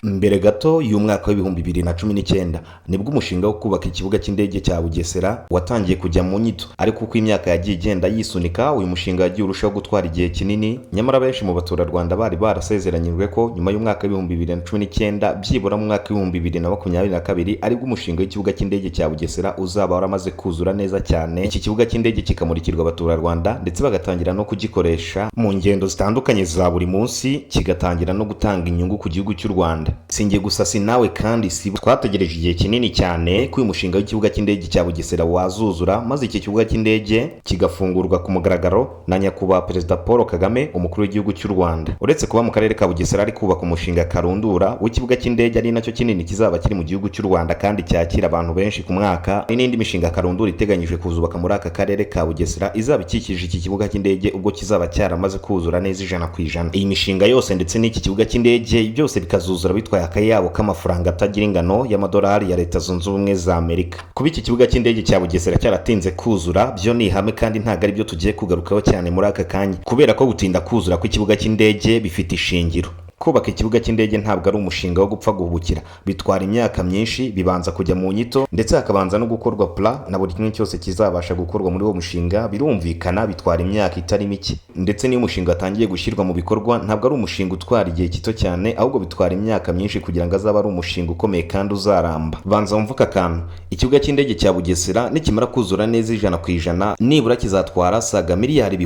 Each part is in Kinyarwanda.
Mbere gato y'umwaka w'2019 nibwo umushinga wo kubaka ikibuga cy'indege cya Bugesera watangiye kujya mu nyito, ariko uko imyaka yagiye igenda yisunika, uyu mushinga wagiye urushaho gutwara igihe kinini. Nyamara benshi mu baturarwanda bari barasezeranyijwe ko nyuma y'umwaka w'2019, byibura mu mwaka w'2022, aribwo umushinga w'ikibuga cy'indege cya Bugesera uzaba waramaze kuzura neza cyane, iki kibuga cy'indege kikamurikirwa abaturarwanda ndetse bagatangira no kugikoresha mu ngendo zitandukanye za buri munsi, kigatangira no gutanga inyungu ku gihugu cy'u Rwanda. Sinjye gusa, si nawe kandi si twategereje igihe kinini cyane ko uyu mushinga w'ikibuga cy'indege cya Bugesera wazuzura, maze iki kibuga cy'indege kigafungurwa ku mugaragaro na Nyakubahwa Perezida Paul Kagame, umukuru w'igihugu cy'u Rwanda. Uretse kuba mu karere ka Bugesera ari kubaka umushinga karundura w'ikibuga cy'indege, ari nacyo kinini kizaba kiri mu gihugu cy'u Rwanda kandi cyakira abantu benshi ku mwaka, hari n'indi mishinga karundura iteganyijwe kuzubaka muri aka karere ka Bugesera izaba ikikije iki kibuga cy'indege ubwo kizaba cyaramaze kuzura neza 100%. Iyi mishinga yose ndetse n'iki kibuga cy'indege byose bikazuzura bitwaye akayabo k'amafaranga atagira ingano y'amadolari ya Leta Zunze Ubumwe za Amerika. Kuba iki kibuga cy'indege cya Bugesera cyaratinze kuzura byo ni ihame, kandi ntabwo ari byo tugiye kugarukaho cyane muri aka kanya, kubera ko gutinda kuzura kw'ikibuga cy'indege bifite ishingiro. Kubaka ikibuga cy'indege ntabwo ari umushinga wo gupfa guhubukira, bitwara imyaka myinshi, bibanza kujya mu nyito ndetse hakabanza no gukorwa plan na buri kimwe cyose kizabasha gukorwa muri uwo mushinga. Birumvikana bitwara imyaka itari mike, ndetse n'iyo umushinga watangiye gushyirwa mu bikorwa ntabwo ari umushinga utwara igihe gito cyane, ahubwo bitwara imyaka myinshi kugira ngo azabe ari umushinga ukomeye kandi uzaramba. Banza wumve aka kantu: ikibuga cy'indege cya Bugesera nikimara kuzura neza 100%, nibura kizatwara saga miliyari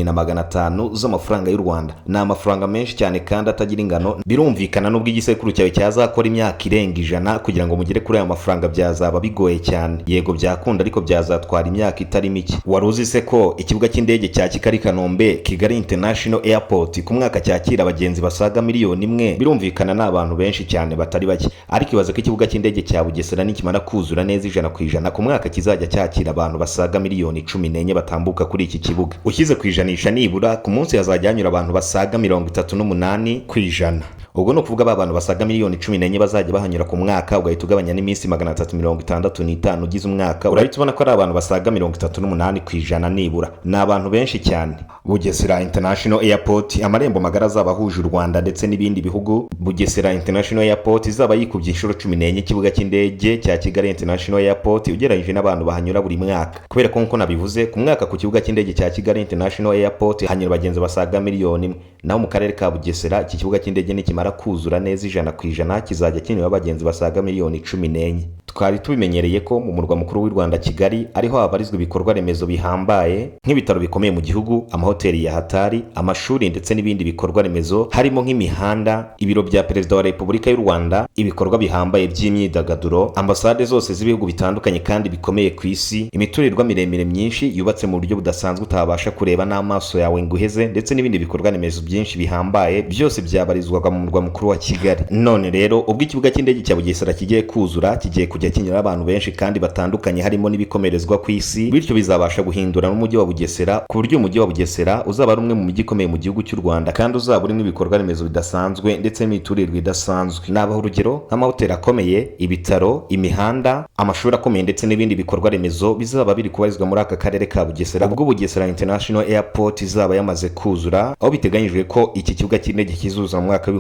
2500 z'amafaranga y'u Rwanda. Ni amafaranga menshi cyane kandi atagira ingano. Birumvikana nubwo igisekuru cyawe cyazakora imyaka irenga 100, kugira ngo mugere kuri aya mafaranga byazaba bigoye cyane. Yego byakunda, ariko byazatwara imyaka itari mike. Wari uzi se ko ikibuga cy'indege cya Kigali Kanombe, Kigali International Airport, ku mwaka cyakira abagenzi basaga miliyoni 1? Birumvikana ni abantu benshi cyane batari bake, ariko ibaze ko ikibuga cy'indege cya Bugesera nikimara kuzura neza 100%, ku mwaka kizajya cyakira abantu basaga miliyoni 14 batambuka kuri iki kibuga. Ushyize ku ijanisha, nibura ku munsi hazajya hanyura abantu basaga 38%. Ubwo ni ukuvuga ba bantu basaga miliyoni 14 bazajya bahanyura ku mwaka, ugahita ugabanya n'iminsi 365 ugize umwaka, urahita ubona ko ari abantu basaga 38% nibura. Ni abantu benshi cyane. Bugesera International Airport, amarembo magari azaba ahuje u Rwanda ndetse n'ibindi bihugu. Bugesera International Airport izaba yikubye inshuro 14 ikibuga cy'indege cya Kigali International Airport ugereranyije n'abantu bahanyura buri mwaka, kubera ko nk'uko nabivuze, ku mwaka ku kibuga cy'indege cya Kigali International Airport hanyura abagenzi basaga miliyoni 1, naho mu karere ka Bugesera iki kibuga cy'indege nikimara kuzura neza 100% kizajya kinyura abagenzi basaga miliyoni 14. Twari tubimenyereye ko mu murwa mukuru w'u Rwanda Kigali ariho habarizwa ibikorwa remezo bihambaye nk'ibitaro bikomeye mu gihugu, amahoteli ya hatari, amashuri ndetse n'ibindi bikorwa remezo harimo nk'imihanda, ibiro bya Perezida wa Repubulika y'u Rwanda, ibikorwa bihambaye by'imyidagaduro, ambasade zose z'ibihugu bitandukanye kandi bikomeye ku isi, imiturirwa miremire myinshi yubatse mu buryo budasanzwe utabasha kureba n'amaso yawe ngo uheze, ndetse n'ibindi bikorwa remezo byinshi bihambaye, byose byabarizwaga mu murwa mukuru wa Kigali. None rero ubwo ikibuga cy'indege cya Bugesera kigiye kuzura, kigiye kujya kinyura abantu benshi kandi batandukanye, harimo n'ibikomerezwa ku isi, bityo bizabasha guhindura n'umujyi wa Bugesera, ku buryo umujyi wa Bugesera uzaba ari umwe mu mijyi ikomeye mu gihugu cy'u Rwanda kandi uzaba urimo ibikorwa remezo bidasanzwe ndetse n'imiturirwa idasanzwe. Nabaha urugero nk'amahoteli akomeye, ibitaro, imihanda, amashuri akomeye ndetse n'ibindi bikorwa remezo bizaba biri kubarizwa muri aka karere ka Bugesera ubwo Bugesera International Airport izaba yamaze kuzura, aho biteganyijwe ko iki kibuga cy'indege kizuza mu mwaka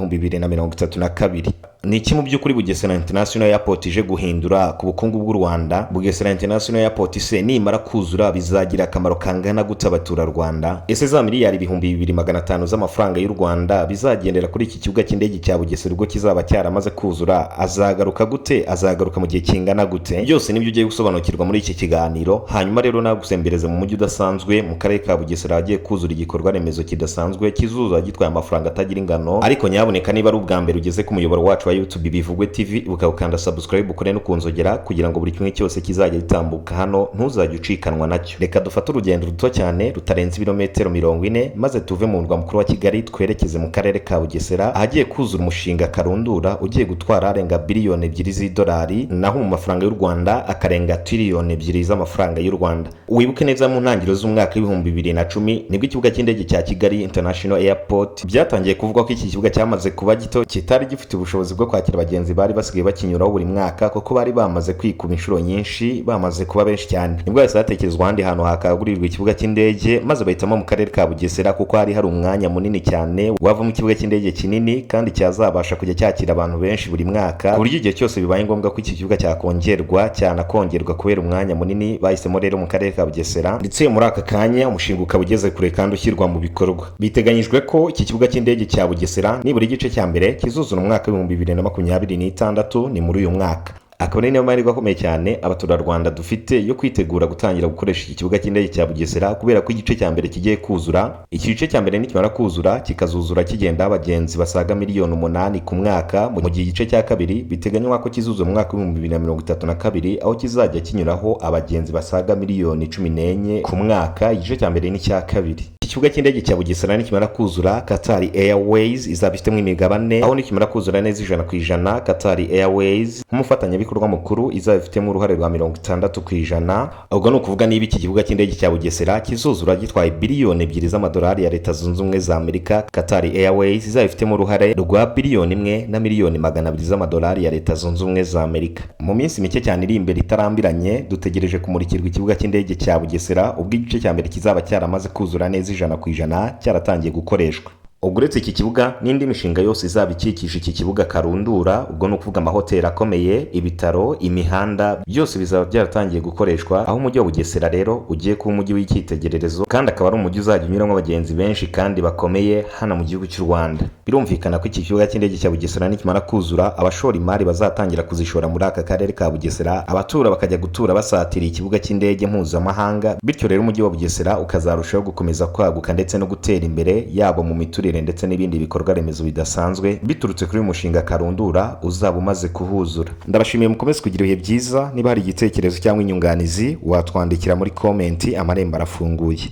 w'2032. Ni iki mu by'ukuri Bugesera International Airport ije guhindura ku bukungu bw'u Rwanda? Bugesera International Airport se nimara kuzura bizagira akamaro kangana gute abaturarwanda? Ese za miliyari 2500 z'amafaranga y'u Rwanda bizagendera kuri iki kibuga cy'indege cya Bugesera ubwo kizaba cyaramaze kuzura azagaruka gute? Azagaruka mu gihe kingana gute? Byose nibyo ugiye gusobanukirwa muri iki kiganiro. Hanyuma rero nagusembereza mu mujyi udasanzwe, mu karere ka Bugesera, hagiye kuzura igikorwa remezo kidasanzwe kizuzura gitwaye amafaranga atagira ingano. Ariko nyabuneka, niba ari ubwa mbere ugeze ku muyoboro wacu wa YouTube Bivugwe TV, ukawukanda subscribe, ukore no kunzogera kugira ngo buri kimwe cyose kizajya gitambuka hano ntuzajye ucikanwa nacyo. Reka dufate urugendo ruto cyane rutarenze ibirometero 40, maze tuve mu murwa mukuru wa Kigali twerekeze mu karere ka Bugesera ahagiye kuzura umushinga karundura ugiye gutwara arenga biliyoni 2 z'idolari, naho mu mafaranga y'u Rwanda akarenga tiriyoni 2 z'amafaranga y'u Rwanda. Wibuke neza, mu ntangiriro z'umwaka w'2010 nibwo ikibuga cy'indege cya Kigali International Airport byatangiye kuvugwa ko iki kibuga cyamaze kuba gito, kitari gifite ubushobozi bwo bwo kwakira abagenzi bari basigaye bakinyuraho buri mwaka, kuko bari bamaze kwikuba inshuro nyinshi, bamaze kuba benshi cyane. Nibwo hahise hatekerezwa ahandi hantu hakagurirwa ikibuga cy'indege, maze bahitamo mu karere ka Bugesera, kuko hari umwanya munini cyane wavamo ikibuga cy'indege kinini kandi cyazabasha kujya cyakira abantu benshi buri mwaka, ku buryo igihe cyose bibaye ngombwa ko iki kibuga cyakongerwa cyanakongerwa kubera umwanya munini. Bahisemo rero mu karere ka Bugesera, ndetse muri aka kanya umushinga ukaba ugeze kure kandi ushyirwa mu bikorwa. Biteganyijwe ko iki kibuga cy'indege cya Bugesera nibura igice cya mbere kizuzura mu mwaka w'2026, ni muri uyu mwaka. Akaba ari nayo mahirwe akomeye cyane abaturarwanda dufite yo kwitegura gutangira gukoresha iki kibuga cy'indege cya Bugesera, kubera ko igice cya mbere kigiye kuzura. Iki gice cya mbere nikimara kuzura, kikazuzura kigenda abagenzi basaga miliyoni 8 ku mwaka, mu gihe igice cya kabiri biteganywa ko kizuzura mu mwaka w'2032, aho kizajya kinyuraho abagenzi basaga miliyoni 14 ku mwaka, igice cya mbere n'icya kabiri. Iki kibuga cy'indege cya Bugesera nikimara kuzura, Qatar Airways izaba ifitemo imigabane, aho nikimara kuzura neza 100%, Qatar Airways nk'umufatanyabikorwa mukuru izaba ifitemo uruhare rwa 60%. Ubwo ni ukuvuga, niba iki kibuga cy'indege cya Bugesera kizuzura gitwaye biliyoni 2 z'amadolari ya Leta Zunze Ubumwe za Amerika, Qatar Airways izaba ifitemo uruhare rwa biliyoni 1 na miliyoni 200 z'amadolari ya Leta Zunze Ubumwe za Amerika. Mu minsi mike cyane iri imbere itarambiranye, dutegereje kumurikirwa ikibuga cy'indege cya Bugesera, ubwo igice cya mbere kizaba cyaramaze kuzura neza 100%, cyaratangiye gukoreshwa. Ubwo uretse iki kibuga n'indi mishinga yose izaba ikikije iki kibuga karundura, ubwo ni ukuvuga amahoteli akomeye, ibitaro, imihanda, byose bizaba byaratangiye gukoreshwa, aho umujyi wa Bugesera rero ugiye kuba umujyi w'icyitegererezo, kandi akaba ari umujyi uzajya unyuramo abagenzi benshi kandi bakomeye hano mu gihugu cy'u Rwanda. Birumvikana ko iki kibuga cy'indege cya Bugesera nikimara kuzura, abashora imari bazatangira kuzishora muri aka karere ka Bugesera, abatura bakajya gutura basatiriye ikibuga cy'indege mpuzamahanga. Bityo rero umujyi wa Bugesera ukazarushaho gukomeza kwaguka ndetse no gutera imbere, yaba mu miturire ndetse n'ibindi bikorwa remezo bidasanzwe, biturutse kuri uyu mushinga karundura uzaba umaze kuhuzura. Ndabashimiye, mukomeze kugira ibihe byiza. Niba hari igitekerezo cyangwa inyunganizi, watwandikira muri comment, amarembo arafunguye.